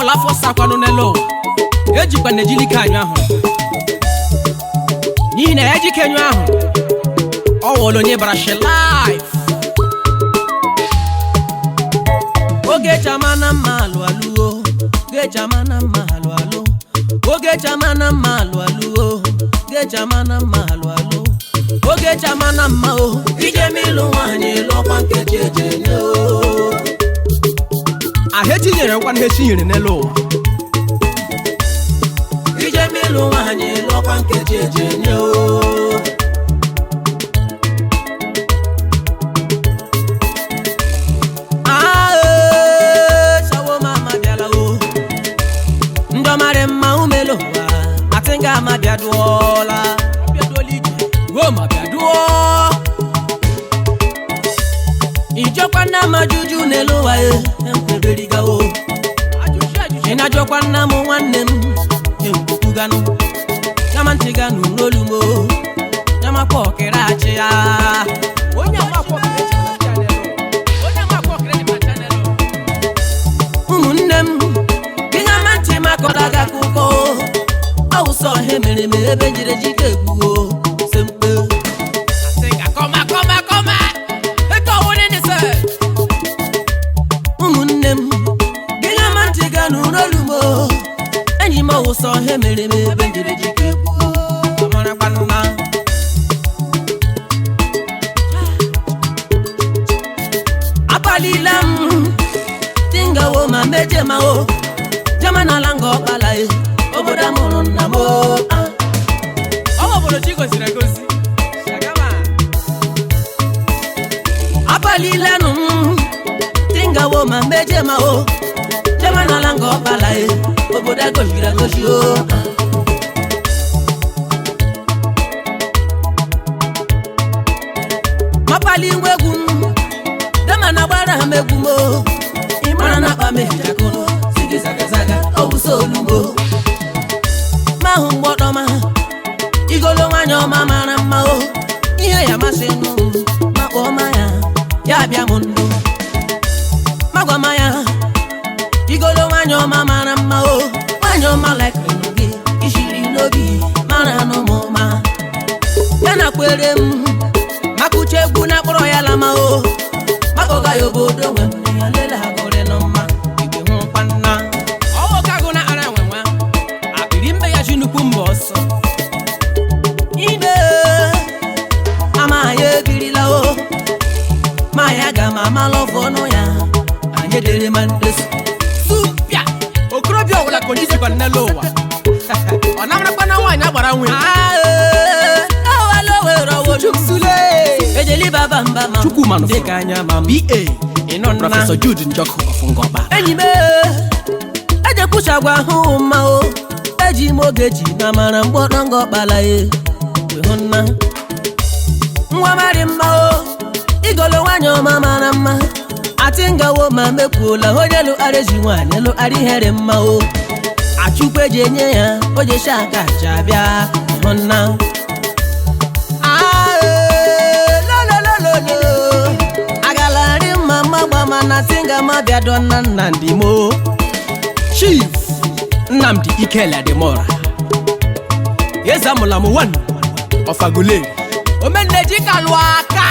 Ọwụla afọ sakwanụ n'elu ụwa ejikwa na ejilike anyụ ahụ, n'ihi na ejike nyụ ahụ ọ wụla onye bara shi life. Oge chama na mma alụ alụo, oge chama na mma alụ alụ, oge chama na mma alụ alụo, oge chama na mma alụ alụ, oge chama na mma o. Ije m ịlụ nwaanyị lụọkwa nkeji eje nye o. Ahụ nyere nkwa na echi nyere n'elu ụwa. Ije m ịlụ nwaanyị lụọkwa nkeji eje nye o. Ah, shawo mama bịala o. Ndị ọmarị mma umelu ụwa atịnga ama bịaduola goma bịaduo. Ijọkwa nna m ajuju n'elu ụwa e nkweberigawo. Ị na-ajọkwa nna m nwanne m enkwukwuganụ nyama ntị ganụ n'olu m o nyamakwa ọkịrị achị ya. Ụmụnne m gị nyama ntị makọla gị akụkọ awụsọ ihe mere eme ebe jiri jike egbuo semkpe. Ụmụnne m gị nyama ntị ga n'ụlọ m o enyi m awụsọ ihe mere eme ebe jiri jike egbuo amarakwanụma. Abalila m tingawo ma meje ma o jama n'ala nga ọkpala e obodo amụrụ nna m o ah. Ọ bụ obodo chi goziri egozi. Shagama. Abalilanụ m tingawo ma meje ma o jama n'ala nga ọkpala e obodo agoziri agozi o ah. Mapali ngwa egwu m dama na gbara ha m egwu m o ị mara na akpa m ejakụrụ zigi zagazaga ọwụsa olugbo mahụ mgbọdọma igolo nwanyị ọma mara mma o ihe ya masị nụ m makpọ ọma ya ya bịa m ndụ magwama ya igolo nwanyị ọma mara mma o nwanyị ọma laikiri gị ishiri n'obi mara anụ m ụma ya na kwere m maka uche egwu na akpọrọ ya lama o makọga ya obodo nwe m ya lele agụrị nụ mma igwe hụkwa nna. Ọ nwoke agụ na ara enwe nwa akpịrị mbe ya ji nnukwu mbọ ọsọ. Ime ama ya ebirila o ma ya ga ma amala ọfọ ọnụ ya anyị dere ma ndesu. Supịa okorobịa ọbụla ka onye jikwa n'elu ụwa ọ namarakwa na nwaanyị agbara nwe. Ejeli baba mba ma Chukwuma nọ dịka anya ma m BA ịnọ nna. Prọfesọ Jude Njọkụ Ọfụngọba. Enyi m ejekwuchagwa ahụ mma o eji m oge ji na mara mgbọrọ nga ọkpala e wee hụ nna nwa marị mma o igolo nwanyị ọma mara mma atịngawo ma mekwuola onye lụgharị ji nwaanyị lụgharị ihere mma o achụkwu eji enye ya ojeshi aka aja bịa hụ nna. Ah, lololololo. Agalarị mma mma mana tinga ma bịado nna Nnamdi mo. Chief Nnamdi Ikele Adimora eze amụla m one ọfagule omeneji kalụ aka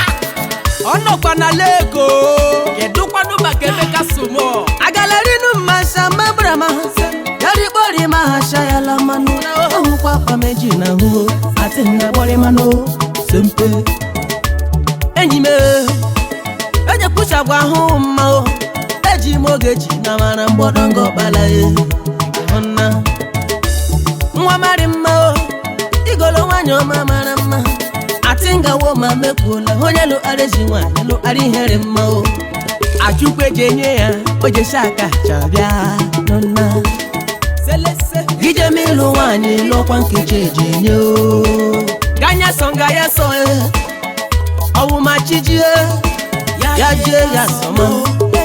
ọ nọkwa na leko. Kedụkwanụ maka Emeka Sumo? Agalarinu mmasha mabrama yarikpori mahasha ya lamanu ohukwa akpameji na hụ atinga gbọrịmanụ sempe. Enyi m ejekwuchagwa ahụ mma o eji m oge ji na mara mgbọdọngọ ọkpala e hụ nna nwa marị mma o igolo nwanyị ọma mara mma atịngawo ma mekwuola onye lụgharị ji nwaanyị lụgharị ihere mma o achụkwu eji enye ya ojesi aka chabịa nụnna. Selese ije m ịlụ nwaanyị lụọkwa nkeji eji enye o ganya sọ nga ya sọ e ọwụma chijie ya jie ya sọma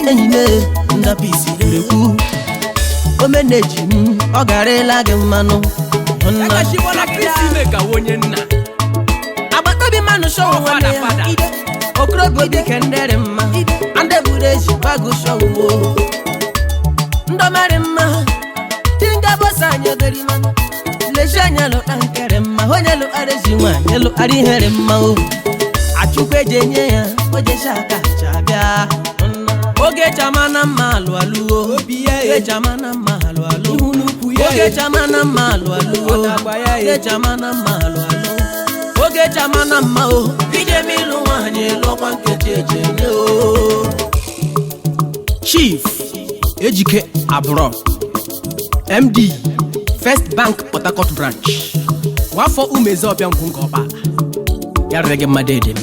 enyi m ndapisi rekwu omeneji m ọ garịla gị mmanụ nna. Agachibọla Kristi ime ka onye nna. Agbataobi mmanụ shọwụ nwanne Fada ya fada. okorobịa obi kendere mma andeburu eji bago shọwụ ndọmarị mma. erimana lechi anya lụta nkere mma. Onye lụghara ezi nwaanyị lụghara ihere mma o. Achụkwa eji enye ya ojechi aka acha bịa. Oge chama na mma alụ alụo. Obi ya e. Oge chama na mma alụ alụ. Ihu n'ukwu ya e. Oge chama na mma alụ alụo. Ọ dagba ya e. Oge chama na mma alụ alụ. Oge chama na mma o. Ije m ịlụ nwaanyị lụọkwa nkechi eji enye o. Chief Ejike Aburo, MD, First Bank Port Harcourt Branch, nwafọ Umeze Ọbịa Ngwụ nke Ọkpala, ya rere gị mmadụ edem.